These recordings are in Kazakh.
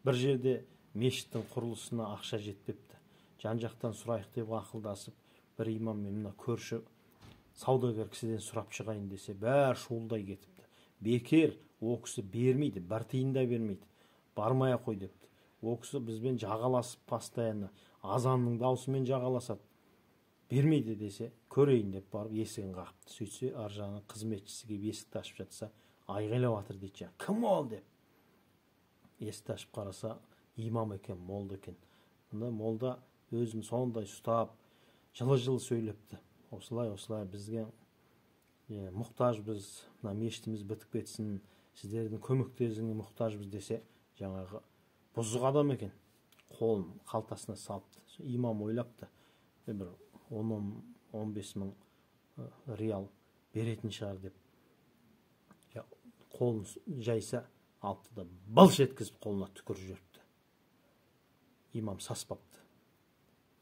Бір жерде мешіттің құрылысына ақша жетпепті. Жан-жақтан сұрайық деп ақылдасып, бір имам мен мына көрші саудагер кісіден сұрап шығайын десе, бәрі шуылдай кетіпті. Бекер, о кісі бермейді, бір тиын да бермейді, бармай ақ қой депті. О кісі бізбен жағаласып, постоянно азанның даусымен жағаласады, бермейді десе, көрейін деп барып есігін қағыпты. Сөйтсе, ар жағынан қызметшісі келіп есікті ашып жатса, айғайлап жатыр дейді жаңа, кім ол деп. Есікті ашып қараса, имам екен, молда екен. Сонда молда өзін сондай ұстап, жылы-жылы сөйлепті. Осылай, осылай бізге мұқтажбыз, мына мешітіміз бітіп кетсін, сіздердің көмектеріңізге мұқтажбыз десе, жаңағы бұзық адам екен, қолын қалтасына салыпты. Имам ойлапты, бір 10-15 мың реал беретін шығар деп. Қолын жайса, алыпты да былш еткізіп қолына түкіріп жіберіпті. Имам саспапты.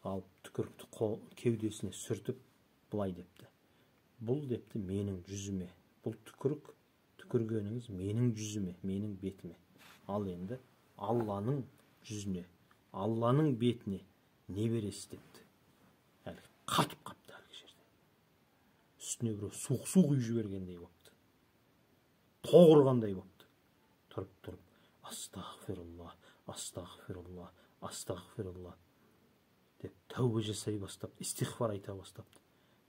Алып түкірікті қол кеудесіне сүртіп былай депті. Бұл депті менің жүзіме. Бұл түкірік, түкіргеніңіз менің жүзіме, менің бетіме. Ал енді Алланың жүзіне, Алланың бетіне не бересіз депті. Әлі қатып қапты әлгі жерде. Үстіне біреу суық су құйып жібергендей болыпты. Тоғырғандай болыпты. Тұрып-тұрып, астағфирулла, астағфирулла, астағфирулла деп тәубе жасай бастапты, истиғфар айта бастапты.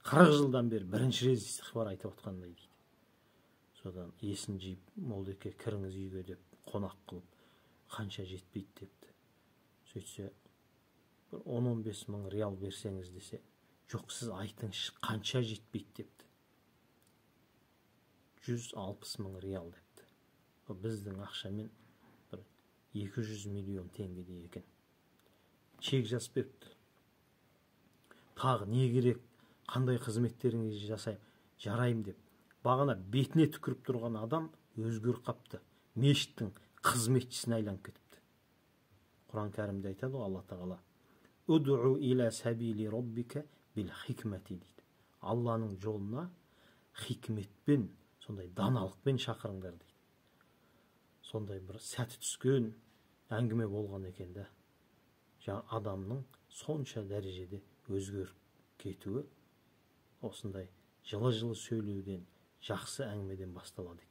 40 жылдан бері бірінші рет истиғфар айтып отқандай дейді. Содан есін жиып, молдеке кіріңіз үйге деп қонақ қылып, қанша жетпейді депті. Сөйтсе, бір 10-15 мың реал берсеңіз десе, жоқ, сіз айтыңызшы, қанша жетпейді депті. 160 мың реал депті. Біздің ақшамен бір 200 миллион теңгедей екен. Чек жазып беріпті. Тағы не керек, қандай қызметтеріңізді жасаймын, жараймын деп. Бағана бетіне түкіріп тұрған адам өзгеріп қапты. Мешіттің қызметшісіне айланып кетіпті. Құран кәрімде айтады ғой Алла тағала, «Уд'у иля сабили роббика бил хикмати» дейді. Алланың жолына хикметпен, сондай даналықпен шақырыңдар дейді. Сондай бір сәті түскен әңгіме болған екен да. Жаңа адамның сонша дәрежеде өзгеріп кетуі осындай жылы-жылы сөйлеуден, жақсы әңгімеден басталады екен.